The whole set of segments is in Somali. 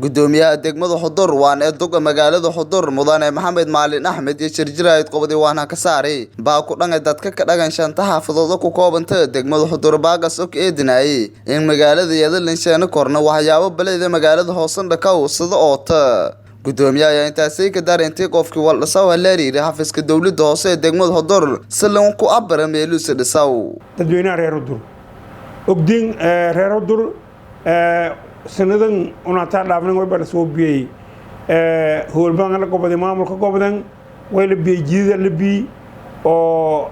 Gudoomiyaha degmada Xudur waan ee duqa magaalada Xudur, Mudane Maxamed Maalin Axmed, iyo shirjiraayid qobdi waana ka saaray baa ku dhangay dadka ka dhagan shanta xaafadood oo ku koobanta degmada Xudur, baagas og eedinayay in magaalada iyada linsheena korna waxyaabo baleeda magaalada hoosan dhakaw sida oota. Gudoomiyaha ayaa intaasi ka daray intii qofkii waldhisaw haleeriiri xafiiska dowladda hoose ee degmada Xudur si lagu ku abara meeluusa dhisaw. Dadweynaha reer Xudur, ogdiin reer Xudur, sanadan unataa dhaafnan way bala soo biyey howlbaan la goboday, maamulka gobodan way la biyey, jidida la biyey oo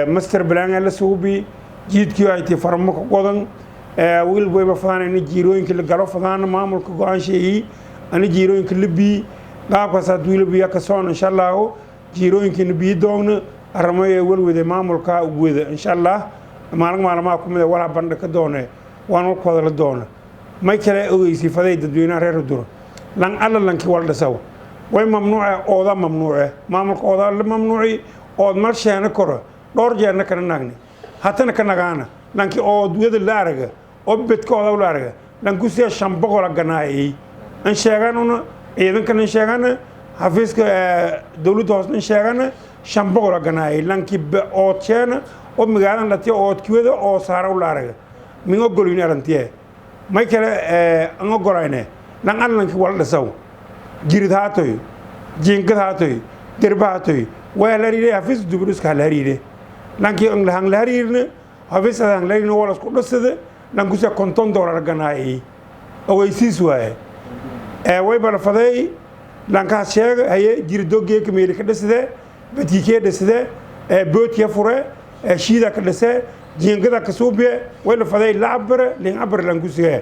master plan la suubi jidkii ay tii farmo ka godan wiil wayba fadaan in jiirooyinka la galo fadaan. Maamulka go'aan sheeyay ani jiirooyinka la biyey qaabkaas hadduu la biya ka soon, insha Allah jiirooyinkiina biyi doogna arrimo ee walwade maamulka wada, insha Allah maalin maalmaha ku mid walaa bandha ka doone waan warkooda la doona. May kale ogeysay faday dadweynaha reer Xudur, lan alla lankii wal dhisaw way mamnuuce, ooda mamnuuce, maamulka ooda la mamnuuci, ood mal sheena koro. Dhowr jeerna kana naagni, hatana ka nagaana. Lankii ood wada la araga oo bedka ooda la araga, lankusiya 500 ganaayay an sheeganuna, ciidankan an sheegana, xafiiska dowladda hoosna an sheegana, 500 ganaayay lankii ood sheena oo magaaladan dhatiya ood kiwada oo saara la araga. Min ogolin arantiye. May kale an ogolayne, lan allankii wala dhisaw, jirid haatoy, jiingad haatoy, derba haatoy, way hala hariire xafiis dubudhiska hala hariire. Lankii hang la hariirna, xafiiska hang la hariirna, wala isku dhisada, lankusia $50 ganaayay. Ogeysiis waaye. Way balafaday lankaas sheega haye jiridogeeka meeli ka dhisade, badkikee dhisade, boodkiya fure, shiida ka dhise, jiingada ka suubiye, way la faday la cabare lin cabare lankusigee.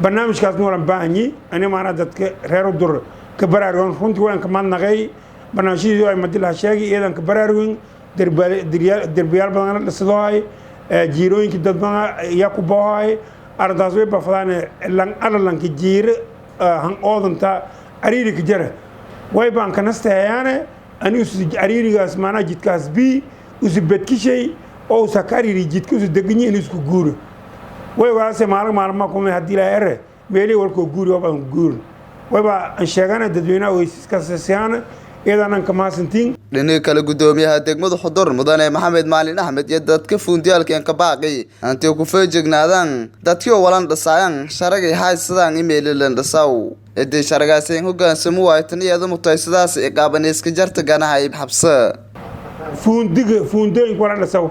Barnaamijkaasna walan baahanyi ani maanaa dadka reer Xudur ka baraarugan. Runtii waan ka madnaqay barnaamijyadii ay madilaha sheegay, iyadan ka baraarugin. Derbiyaal badan la dhisadoohay, jiirooyinkii dad badan ayaa ku boohay. Arrintaas way bafadaane lan alla lanka jiire han oodanta cariiri ka jara way baan ka nasteeyaane ani usu cariirigaas, maanaa jidkaas bi usu bedkishay oo usa ka cariiri jidka usu deganyi in isku guuro. Way ogaase maalin maalmaha kuma haddii ilaa ere meelihii walkoo guuri oo baan guurin. Wayba aan sheegana dadweynaha ogeysiiskaasasiyaana iyadan ka mahadsantiin. Dhinaca kale, gudoomiyaha degmada Xudur, Mudane Maxamed Maalin Axmed, iyo dadka fuundiyaalka ka baaqay intay ku feejignaadaan dadkii oo walan dhisayaan sharagay haysadaan imeelilan dhisaw idii sharagaaseen hogaansamo waaytan iyada mutaysadaas iqaabanayska jarta ganaha ay xabsa. Fuundiga, fuundooyinka wala dhisaw,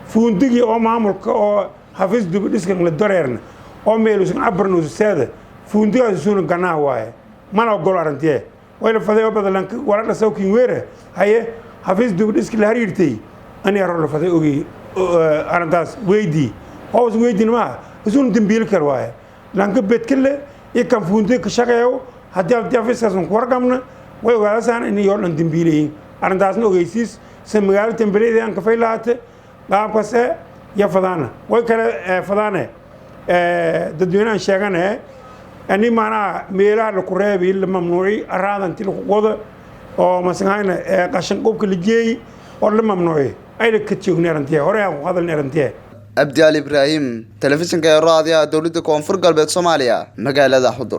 fuundigii oo maamulka oo xafiis dubidhiskan la dareerna oo meelusan cabarna ususeeda, fuundigaas usuuna ganaha waaye. Mana ogolo arrintiye. Way la faday oo badalan wala dhisaw kin weere haye xafiis dubidhiski la hariirtay ani aro la faday ogey arrintaas weydii hoos weydin maaha, isuuna dembiil kale waaye lanka bedkale iyo kan fuundiga ka shaqeeyo. Haddii xafiiskaas ku warqabna, way ogaadasaan inay oo dhan dembiilayiin. Arrintaasna ogeysiis se magaalo tembeleeda aan kafay lahaate qaabkase ya fadaana. Way kale fadaane dadweynahan sheegane ani maanaha meelaha laku reebi, la mamnuuci, araadanti laku qoda oo masahayna qashin qubka la jeeyi oo la mamnuuci ayna ka joogni arrintiye hore aan ku hadalni arrintiye. Abdiyaal Ibraahim, telefishinka ee raadiyaha dowladda Koonfur Galbeed Soomaaliya, magaalada Xudur.